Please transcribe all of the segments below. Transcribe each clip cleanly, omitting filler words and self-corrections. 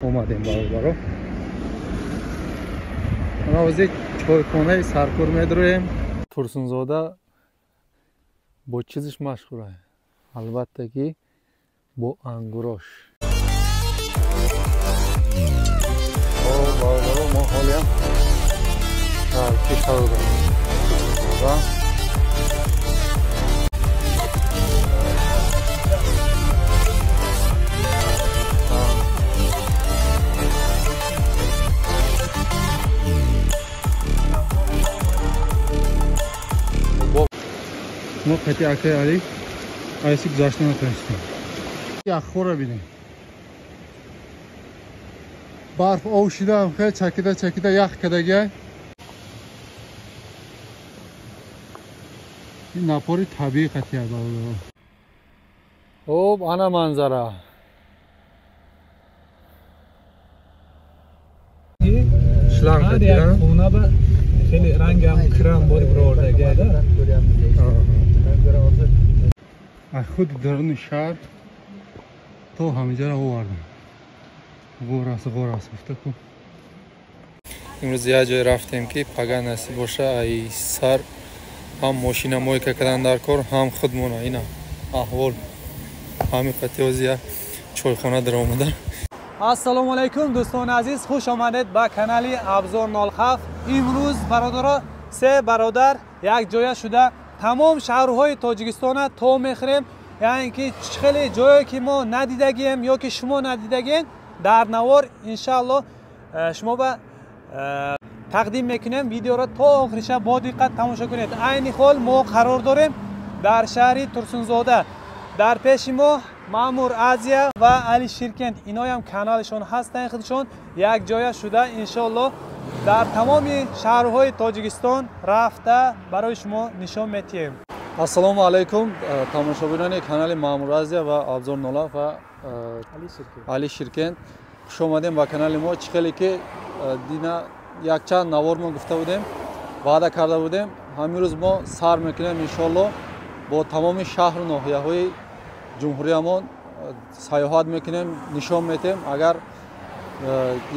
Омадем бародаро. Ҳозир чойхонаи Саркур медроем. Турсунзода бо чизиш машғур аст? Албатта ки бо ангурош. Бародаро, мо ҳолиам шаҳрки қарор дорем. Мо қати акаи Али айси гузашта натонистем. Яххора бинем. Барф ов шидаам, хеле чакида чакида ях кардагиай. Ин напори табиӣ қатия бародаро. Хоб, ана манзара. Шланг қатия. Хона ба хеле рангам крам бори бировардагиайда. Аз худи даруни шаҳр то ҳамиҷаро овардам. Ғор аст, ғор аст гуфта ку. Имрӯз як ҷое рафтем ки пага насиб боша, ай сар ҳам мошина мойка кардан дар кор, ҳам худмона. Ина аҳвол ҳами қатиёзи як чойхона даромада. Ассалому алайкум дӯстони азиз, хуш омадед ба канали Абзор 07. Имрӯз бародаро се бародар як ҷоя шуда тамом шаҳрҳои Тоҷикистона то мехӯрем, яъне ки хеле ҷое ки мо надидагием ё ки шумо надидагием, дар навор иншаалло шумо ба тақдим мекунем. Видеоро то охириша бо диққат тамошо кунед. Айни ҳол мо қарор дорем дар шаҳри Турсунзода. Дар пеши мо Маъмур Азия ва Али Ширкент, иноям каналшон ҳастанд, худшон як ҷоя шуда иншоалло дар тамоми шаҳрҳои Тоҷикистон рафта барои шумо нишон метиҳем. Ассалому алайкум тамошобинони канали Маъмур Азия ва Абзор 07 ва Али Ширкент. Хуш омадем ба канали мо. Чӣ хеле ки дина якчанд навор мо гуфта будем, ваъда карда будем, ҳамин рӯз мо сар мекунем иншоалло бо тамоми шаҳру ноҳияҳои ҷумҳуриямон сайёҳат мекунем, нишон метиҳем. Агар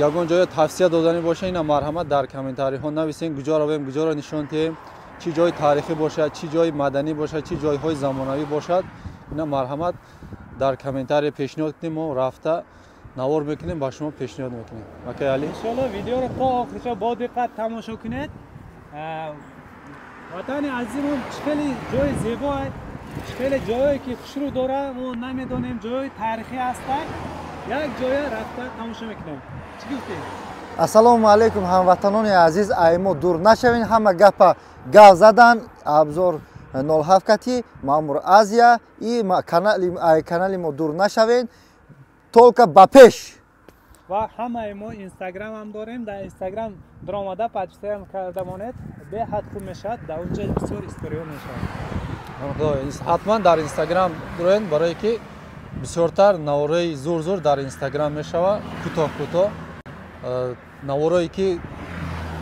ягон ҷоя тавсия доданӣ боша, ина марҳамат дар комментариҳо нависем, куҷо равем, куҷоро нишон диҳем, чӣ ҷои таърихӣ бошад, чӣ ҷои маданӣ бошад, чӣ ҷойҳои замонавӣ бошад, ина марҳамат дар комментария пешниҳод кунем, мо рафта навор мекунем, ба шумо пешниҳод мекунем. Акай Али, иншоалло видеоро то охириша бо диққат тамошо кунед. Ватани азизимон чӣ хеле ҷои зебо, чӣ хеле ҷое ки хушрӯ дора, мо намедонем, ҷои таърихӣ ҳастанд. Як ҷоя рафта тамошо мекунем. Чӣ гуфтед? Ассалому алайкум ҳамватанони азиз, ай мо дур нашавем, ҳама гапа гап задан Абзор 07 кати Маъмур Азия и канали мо дур нашавем, толка ба пеш. Ва ҳамаи мо инстаграм ҳам дорем, дар инстаграм даромада подписаам карда монед, беҳад хуб мешавад, дар онҷа бисёр историё мешавад. Ҳатман дар инстаграм дуроен, барое ки бисёртар наворҳои зур-зур дар инстаграм мешавад, кӯтоҳ кӯтоҳ наворҳое ки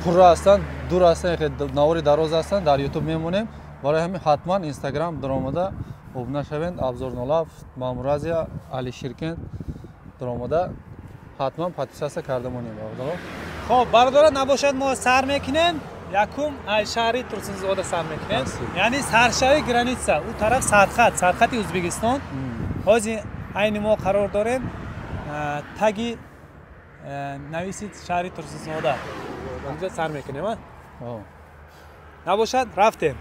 пурра ҳастанд, дур ҳастанд, навори дароз ҳастанд, дар ютуб мемонем. Барои ҳамин ҳатман инстаграм даромада обуна шавед. Абзор 07, Маъмур Азия, Али Ширкент даромада ҳатман подписатсия карда монем бародаро. Хоб бародаро, набошад мо сар мекунем. Якум аз шаҳри Турсунзода сар мекунем, яъне саршави граница, ӯ тараф сархат, сархати Ӯзбекистон. Ҳозир айни мо қарор дорем таги нависид шаҳри Турсунзода, онҷо сар мекунем. Набошад рафтем.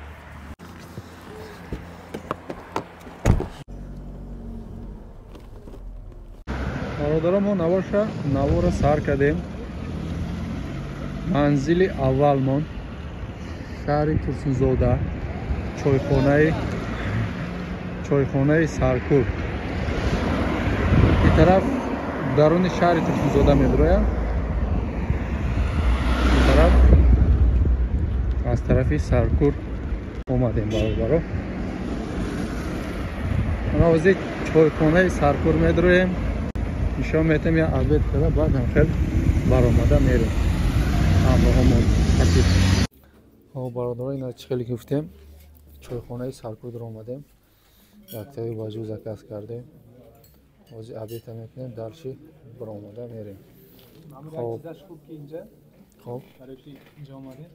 Бародаро, мо набоша наворро сар кардем. Манзили аввалмон шаҳри Турсунзода, чойхонаи Саркур. Ин тараф даруни шаҳри Турсунзода медроям, ин тараф аз тарафи Саркур омадем бародаро. Ҳозир чойхонаи Саркур медроем, нишон метем, я обед карда баъд ҳам хел баромада мерем ҳамроҳомон. Бародаро, ина чӣ хеле гуфтем, чойхонаи Саркур даромадем, яктаи баҷу заказ кардем. Ҳозир обеда мекунем, дальше баромада мерем. Хоб. Чизаш хуб ки инҷа. Хоб. Барои ки инҷа омадем.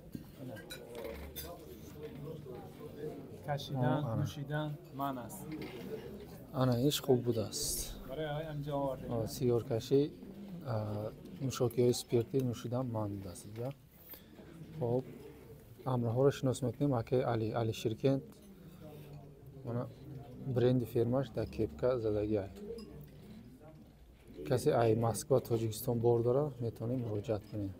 Кашидан, нӯшидан ман аст. Ана иш хуб будааст. Барои ҳаминҷа овардем. Сигоркашӣ, нӯшокиҳои спиртӣ нӯшидан ман будааст инҷа. Хоб, амраҳоро шинос мекунем. Акаи Али, Али Ширкент. Мана бренди фирмаш дар кепка задагиай. Касе ай Москва, Тоҷикистон бор дора, метавонем муроҷиат кунем.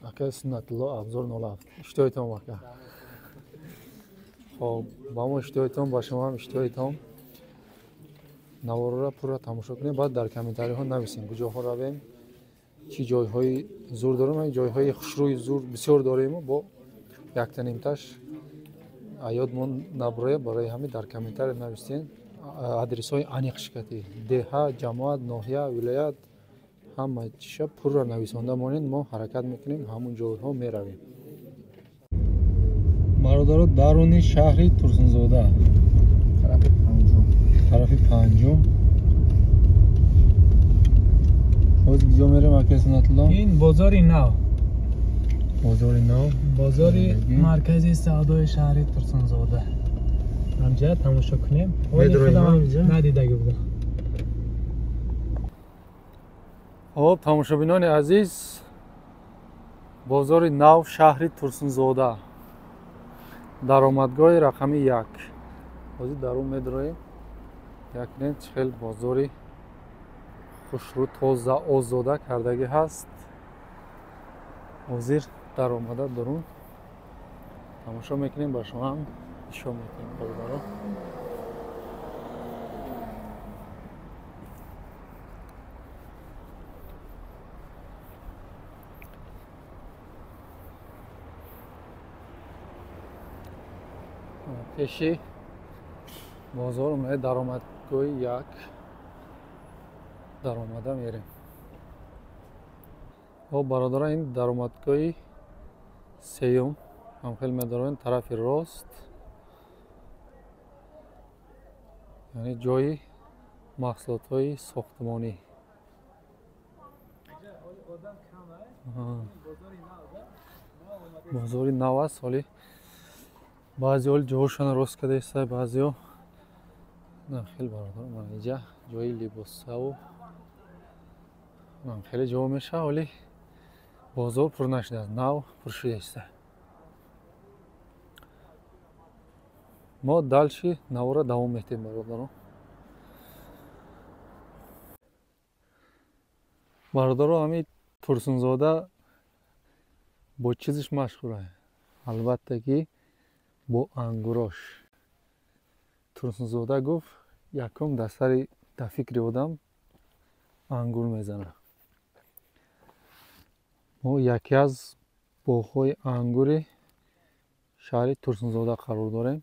Акаи Суннатулло, Абзор 07. Иштиҳоитон ака. Хоб, ба мо иштиҳоитон, ба шумо ҳам иштиҳоитон. Наворро пурра тамошо кунем, баъд дар комментариҳо нависем куҷоҳо равем, чӣ ҷойҳои зур дорем. Ҷойҳои хушрӯи зур бисёр дорему бо яктанимташ ёдмон наброя. Барои ҳамин дар комментария нависен адресҳои аниқ шикатӣ, деҳа, ҷамоат, ноҳия, вилоят, ҳама чиша пурра нависонда монед. Мо ҳаракат мекунем, ҳамун ҷойҳо меравем. Бародаро, даруни шаҳри Турсунзода, тарафи панҷум. Ҳозир куҷо мерем, акаи Суннатулло? Ин бозори нав. Бозори нав, бозори маркази савдои шаҳри Турсунзода. Ҳамҷа тамошо кунем. Надидаги будам. Хоб, тамошобинони азиз, бозори нав шаҳри Турсунзода, даромадгоҳи рақами 1. Ҳозир дарун медроем, якнем чӣ хел бозори хушрӯ, тоза, озода кардагӣ ҳаст. Ҳозир даромада дарун тамошо мекунем, ба шумо ҳам нишон мекунем, бародаро. Пеши бозор омада даромадгоҳи 1 даромада мерем. Хоб, бародарон, ин даромадгоҳи сеюм ҳам хел медароем тарафи рост, яъне ҷои маҳсулотҳои сохтмонӣ. Бозори нав аст. Ҳоли баъзеҳо ҷоҳошонро рост карда истода, баъзеҳо хеле. Бародарон, мана инҷа ҷои либосаву хеле ҷо мешавад. Ҳоли бозор пур нашудааст, нав пур шуда истода. Мо дальше навора давом метем, бародарон. Бародаро, ҳамин Турсунзода бо чизиш машҳур аст? Албатта ки бо ангурош. Турсунзода гуфт, якум дар сари дар фикри одам ангур мезанад. Мо яке аз боғҳои ангури шаҳри Турсунзода қарор дорем.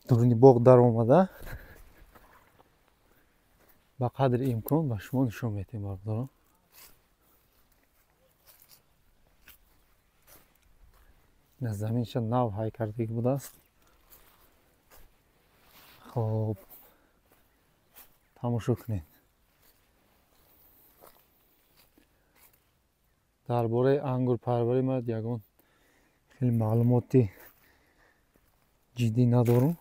Дуруни боғ даромада ба қадри имкон ба шумо нишон медиҳем, бародарон. Ин заминша нав ҳай кардагӣ будааст. Хоб, тамошо кунед. Дар бораи ангурпарварӣ ман ягон хеле маълумоти ҷиддӣ надорам,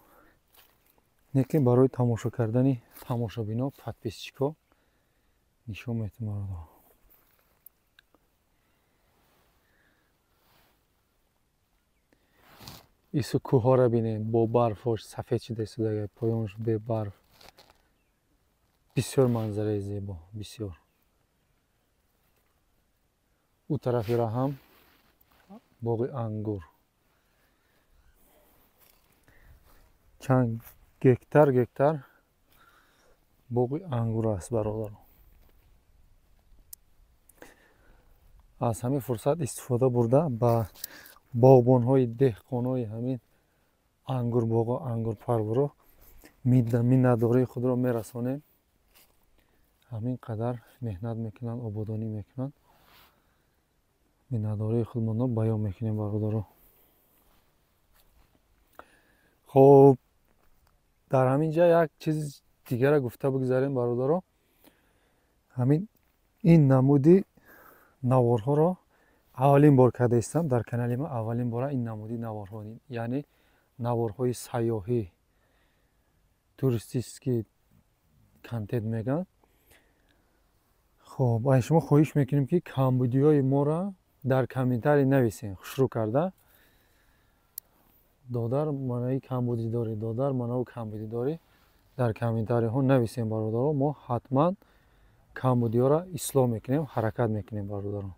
лекин барои тамошо кардани тамошобино, подписчикҳо нишон медиҳам, бародарон. Ису кӯҳҳоро бинем, бо барфош сафед шуда истода, поёнш бебарф. Бисёр манзараи зебо, бисёр. Ӯ тарафиро ҳам боғи ангур. Чанд гектар гектар боғи ангур аст, бародарон. Аз ҳамин фурсат истифода бурда ба боғбонҳои деҳқонои ҳамин ангурбоғо, ангурпарваро миннатдории худро мерасонем. Ҳамин қадар меҳнат мекунанд, ободонӣ мекунанд. Миннатдории худмонро баён мекунем, бародаро. Хоб, Дар ҳамин ҷа як чиз дигара гуфта бигзарем, бародаро. Ҳамин ин намуди наворҳоро аввалин бор карда истам дар канали ма, аввалин бора ин намуди наворҳо, яъне наворҳои сайёҳӣ, туристический контент мегӯянд. Хоб, аз шумо хоҳиш мекунем, ки камбудиҳои моро дар комментарий нависем, хушрӯ карда. Додар, манаи камбудӣ дорӣ, додар, манау камбудӣ дорӣ, дар комментариҳо нависем, бародаро. Мо ҳатман камбудиҳоро ислоҳ мекунем, ҳаракат мекунем, бародаро.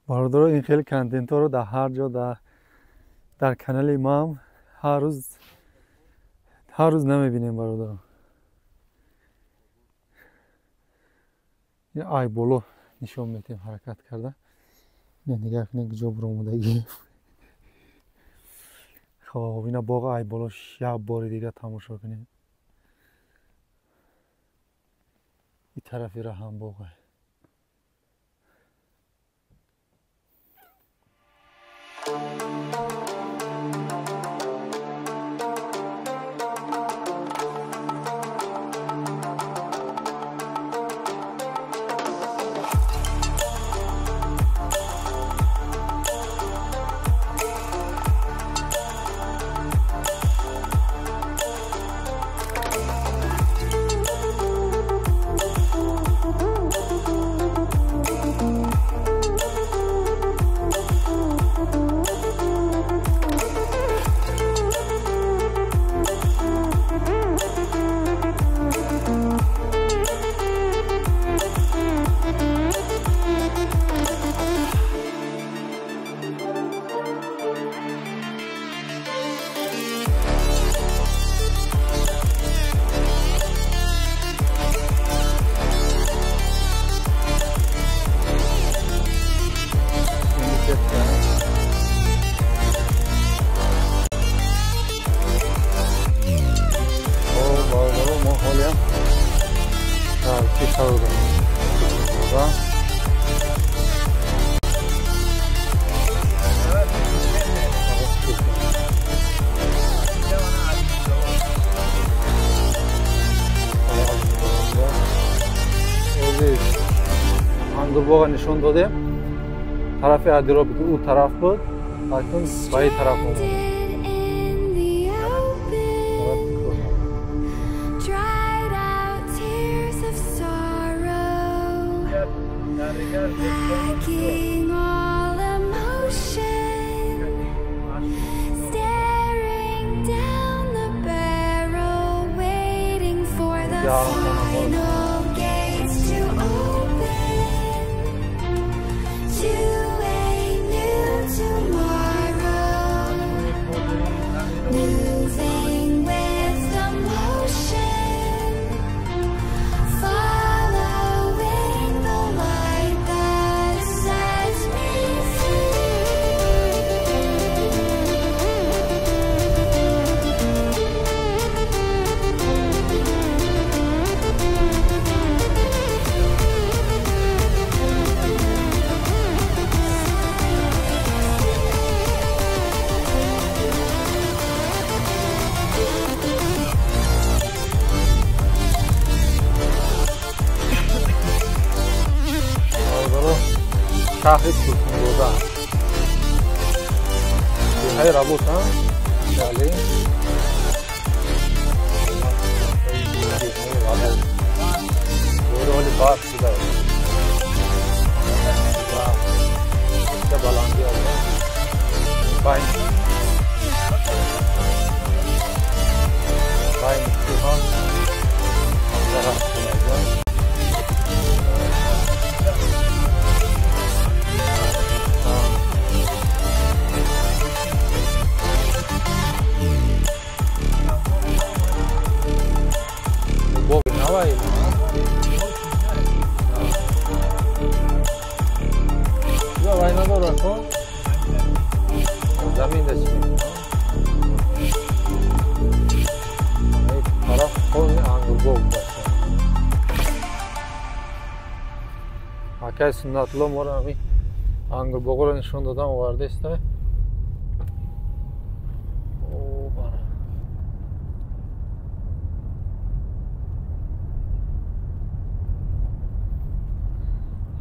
Бародаро, ин хеле контентҳоро дар ҳар ҷо дар канали маам ҳар рӯз намебинем, бародаро. Ай боло нишон медиҳем ҳаракат карда. Ина нигаҳ кунед, куҷо буромадагӣ. Хоб, ина боғ ай боло як бори дига тамошо кунед. И тарафи раҳам боғе. Ангурбоға нишон додем. Тарафи Адироби ки ӯ тараф буд, акнун ба ин тараф омадем. Шаҳри Турсунзода. Деҳаи Работ, бале. Ҳоли барф шуда. Баландӣ байни кӯҳа манзара шуда. Акай Суннатулло моро ҳамин Ангурбоғро нишон додам, овардаиста.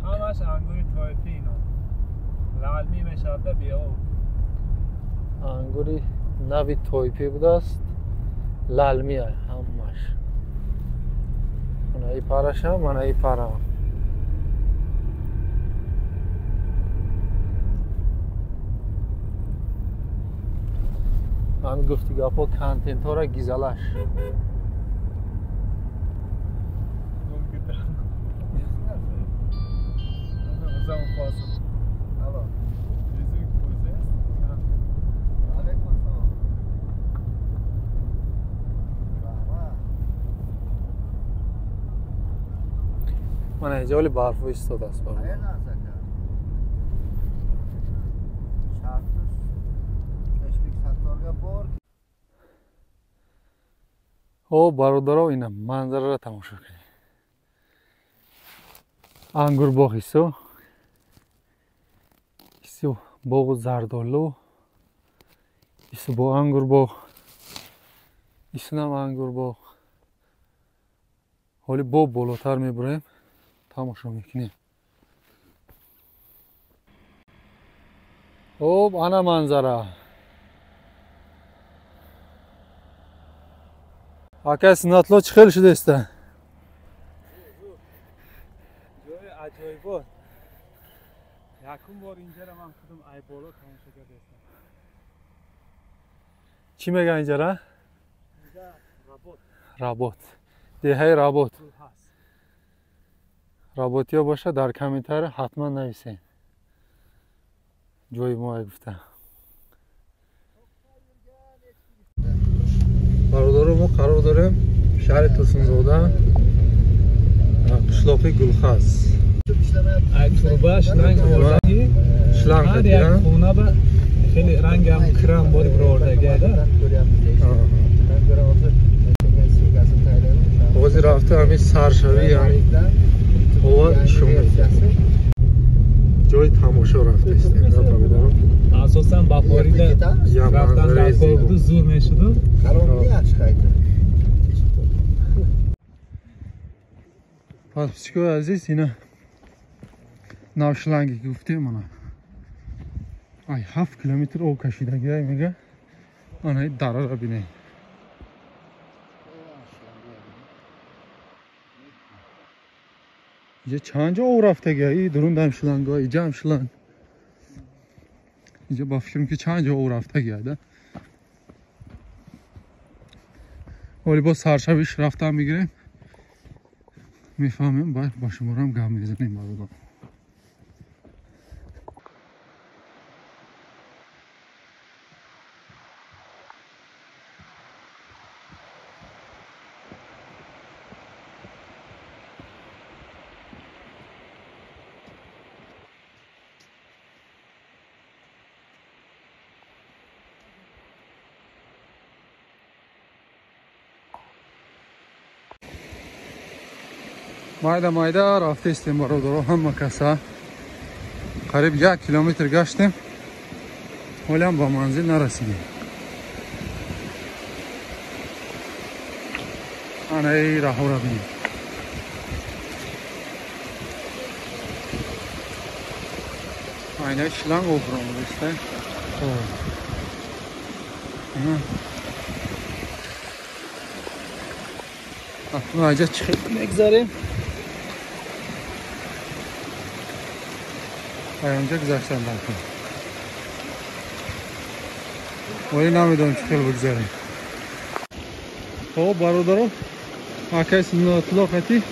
Ҳамаш ангури тоифӣ ино. Лалмӣ мешавад биё. Ангури нави тоифӣ будааст. Лалмӣ ҳамаш. Мана и парашам, мана и парам. Ман гуфти гапо контентҳоро гизалаш. Мана инҷа барфо истодааст. О, бародаро, ина манзараро тамошо кунед. Ангурбоғ исо, исо боғу зардолу, исо бо ангурбоғ, исонам ангурбоғ. Ҳоли бо болотар мебурем, тамошо мекунем. Хоб, ана манзара. Акай Суннатло чӣ хел шудааста? Ҷои аҷоибот. Якум бор инҷара ман худам ай боло тамошо кардаистам. Чӣ мегӯянд инҷара? Инҷа Работ. Работ. Деҳаи Работ. Работиё боша дар комментария ҳатман нависед. Ҷои мо гуфта. Бародаро, мо қарор дорем шаҳри Турсунзода, қишлоқи Гулхаз. Ай турба шланг овардаги, шланг ҳар як хона ба хеле рангам крам бори бировардагида. Ҳозир рафта ҳамин саршавӣ ҳамин ҳаво нишон медиҳад. Ҷои тамошо рафтаистем, бародаро. Асосан ба Флорида рафтан дар кор буду, зур мешуду. Подписчикои азиз, ина навшланге ки гуфтем, ана ай 7 километр об кашидагиай мега. Ана и дараро бинед. Инҷа чанд ҷо об рафтагиай, и дурундам шланг, иҷаам шланг. Инҷа ба фикрам ки чанд ҷо об рафтагиай да. Ҳоли боз саршавиш рафтан мегирем, мефаҳмем, баъд ба шуморам гап мезанем бародар. Майда майда рафтаистем бародаро, ҳама каса қариб 1 километр гаштем, ҳолиам ба манзил нарасидем. Ана эй раҳоро бинед. Айнаи шланг об ромадаиста. Акнун айҷа чӣ хел мегзарем? Аянҷа гузаштан даркор. Вале намедонам чӣ хел бигзарем. Хоб бародаро, акай Суннатло қати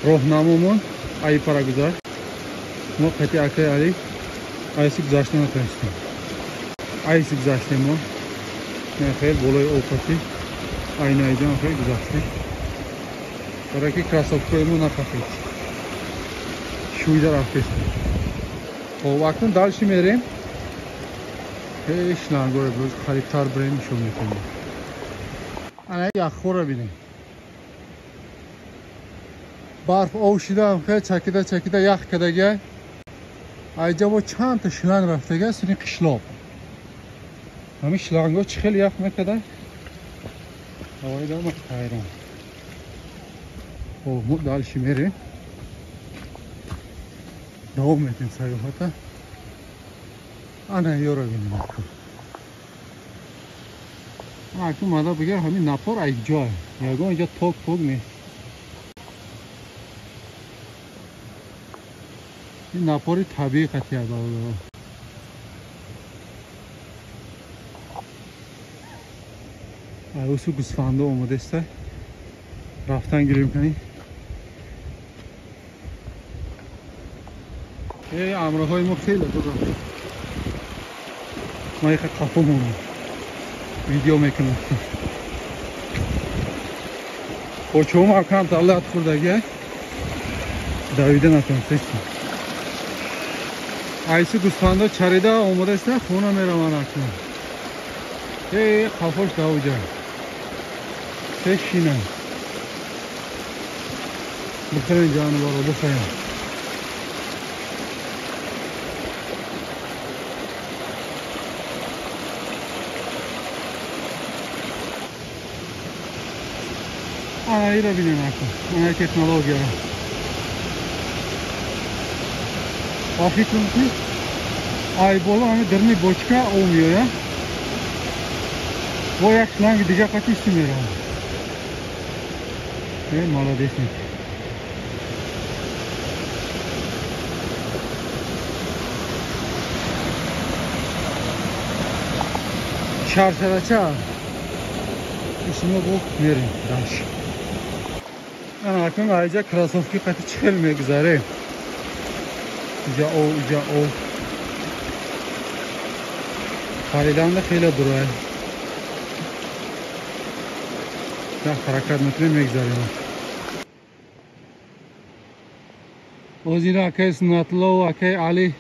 роҳнамомон айпара гузашт. Мо қати акай Али айси гузашта натавонистем. Айси гузаштем мо. Хел болои об қати айнаиҷа хел гузаштем. Барои ки кроссовкаи мо накафид. Шӯида рафтестем. Хоб, акнун дальше мерем. Ҳеч шлангоре боз қарибтар бирем, нишон метавонем. Ана яххоро бинем. Барф ов шида хеле чакида чакида ях кардагиай. Айҷа бо чанд та шланг рафтага суни қишлоқ. Ҳамин шлангҳо чӣ хеле ях мекарда? Ҳавои ҳайрон. Хоб, мо дальше мерем. Давом метем саёҳата. Ана ёро бинем. Аку мада бигар ҳамин напор айҷо. Ягон иҷа ток пок нест. Ин напори табиӣ қатъия бародаро. Айусу гӯсфандо омодаста. Рафтан гирем кани. Эй амроҳои мо хеле дуранд. Ман яха қафо мондам. Видео мекунам. Почома камтар лат хӯрдагиай. Давида натонистем. Айси гӯсфандо чарида омодаста хона мераванд акнун. Эй қафош давҷа. Пешина. Бихӯрен ҷонворо бихӯрен. Ана ира бинем акун. Ана технологияро. Ба фикрам ки ай боло ҳами дарни бочка об меояд. Бо як шланги дига қати исти меравад. Э, молодец. Шаршарача ишимо бо мерем дальше. Ана акун айҷа кроссовки қати чӣ хел мегузарем. Иҷа ов, иҷа ов. Хариданда хеле дурай. Да ҳаракат мекунем, мегузарем. Озира акаи Суннатулло акаи Али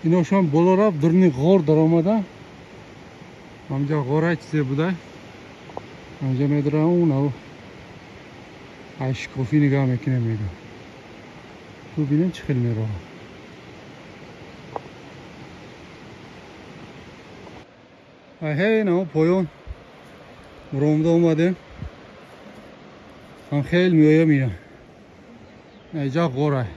иношон боло рафт, дурни ғор даромада. Ҳамҷа ғорай чизе буда. Ҳамҷа медурам унав. Ай шикофӣ нигаҳ мекунем мегӯ. Бубинем чӣ хел меравад. Ҳей нао поён ромда омадем. Ҳам хел меоям ина. Айҷа ғорай.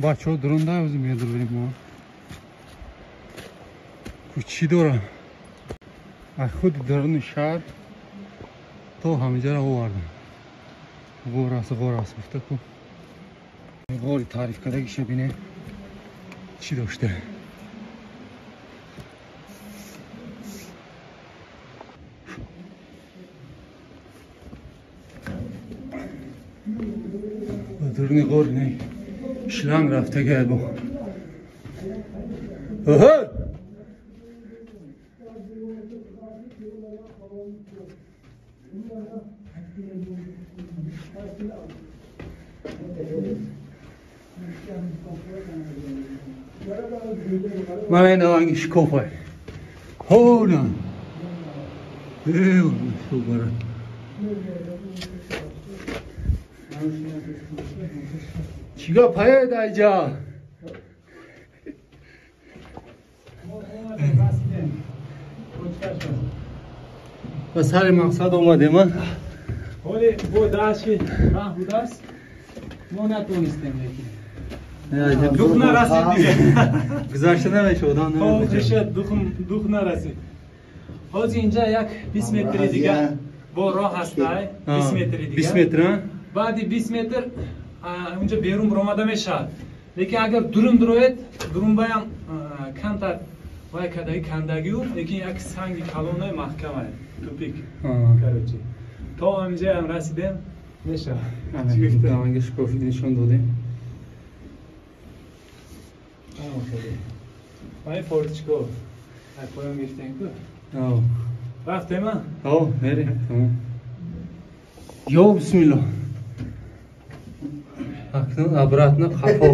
Бачаҳо дурунда ози медурем мо. Ку чӣ дорам? Ай худи даруни шаҳр то ҳамиҷаро овардам. Ғор аст, ғор аст гуфта ку. Ғори таъриф кардагиша бинем чӣ дошта. Ба даруни ғор не шланг рафтагиай бо. Оҳо! Мана ин аванги шикофай. Ҳона. Э, чӣ гап ҳаед айҷа? Ба сари мақсад омадем, а? Ҳоле бо дашти раҳ будааст, мо натонистем лекин. Дух нарасид дига. Гузашта намешавад, одам намешавад. Дух нарасид. Ҳозир инҷа як 20 метри дига бо роҳ ҳастай, 20 метри дига. 20 метр, а? Баъди 20 метр унҷа берун баромада мешавад. Лекин агар дурун дуроед, дурунбаям камтар вай кадаги кандагиу, лекин як санги калонаи маҳкамае, тупик. Короче. То ҳаминҷаям расидем, мешавад. Даванги шикофи нишон додем. Ман форточко ай поён гирифтем ку. Рафтем, а? О, мерем, тамом. Ё бисмиллоҳ. Акнун обратно қафо.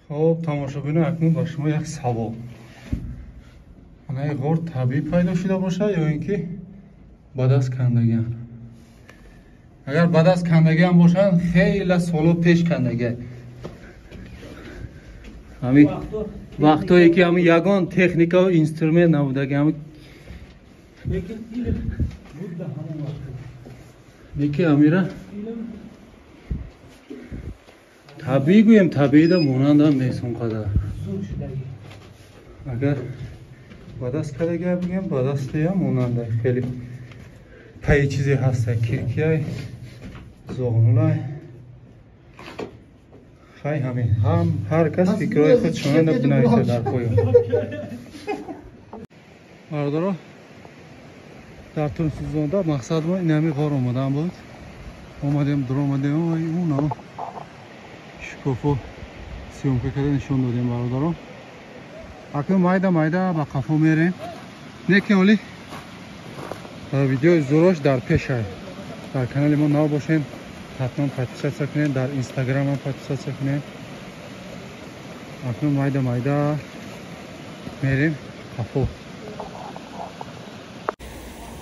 Хоб, тамошобино, акнун ба шумо як савол. Ана ин ғор табиӣ пайдо шуда бошад ё ин ки ба даст кандагиан? Агар ба даст кандагиан бошанд, хеле соло пеш кандагиан. Ҳамин вақтое ки ҳамин ягон техника ва инструмент набудаги, ҳамин лекин илм буд да ҳамон вақт. Неки амира табиӣ гӯем, табиида монандам нест он қадар. Агар ба даст кардагия бигем, ба дастия монанда хеле пайи чизе ҳаста, киркияй, зоғнулай. Хай, ҳамин ҳам ҳар кас фикрҳои худшона бинависа дар поён. Бародаро, дар Турсунзода мақсад мо ин ҳамин ғор омадан буд. Омадем, дуромадем, уна шукуфо съёмка карда нишон додем, бародаро. Акнун майда майда ба қафо мерем. Неки оли видеои зурош дар пешай. Дар канали мо нав бошен, ҳатман подписаться кунед, дар инстаграмам подписаться кунед. Акнун майда майда мерем қафо.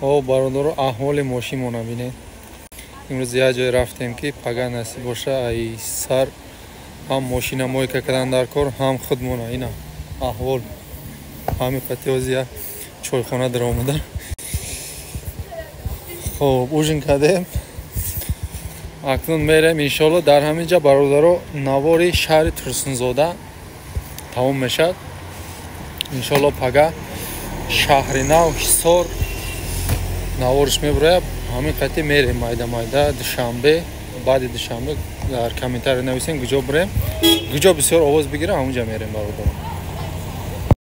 О, бародаро, аҳволи мошинмона бинед. Имрӯз як ҷой рафтем, ки пага насиб боша, ай сар ҳам мошина мойка кардан дар кор, ҳам худмона. Ина аҳвол ҳами қати як чойхона даромада. Хоб, ужин кардем, акнун мерем иншоалло. Дар ҳамин ҷа, бародаро, навори шаҳри Турсунзода тамом мешавад. Иншоалло, пага шаҳри нав, Ҳисор наворш мебурояд. Ҳамин қати мерем майда майда. Душанбе, баъди душанбе дар комментария нависем, куҷо бурем, куҷо бисёр овоз бигирам, ҳамунҷа мерем, бародаро.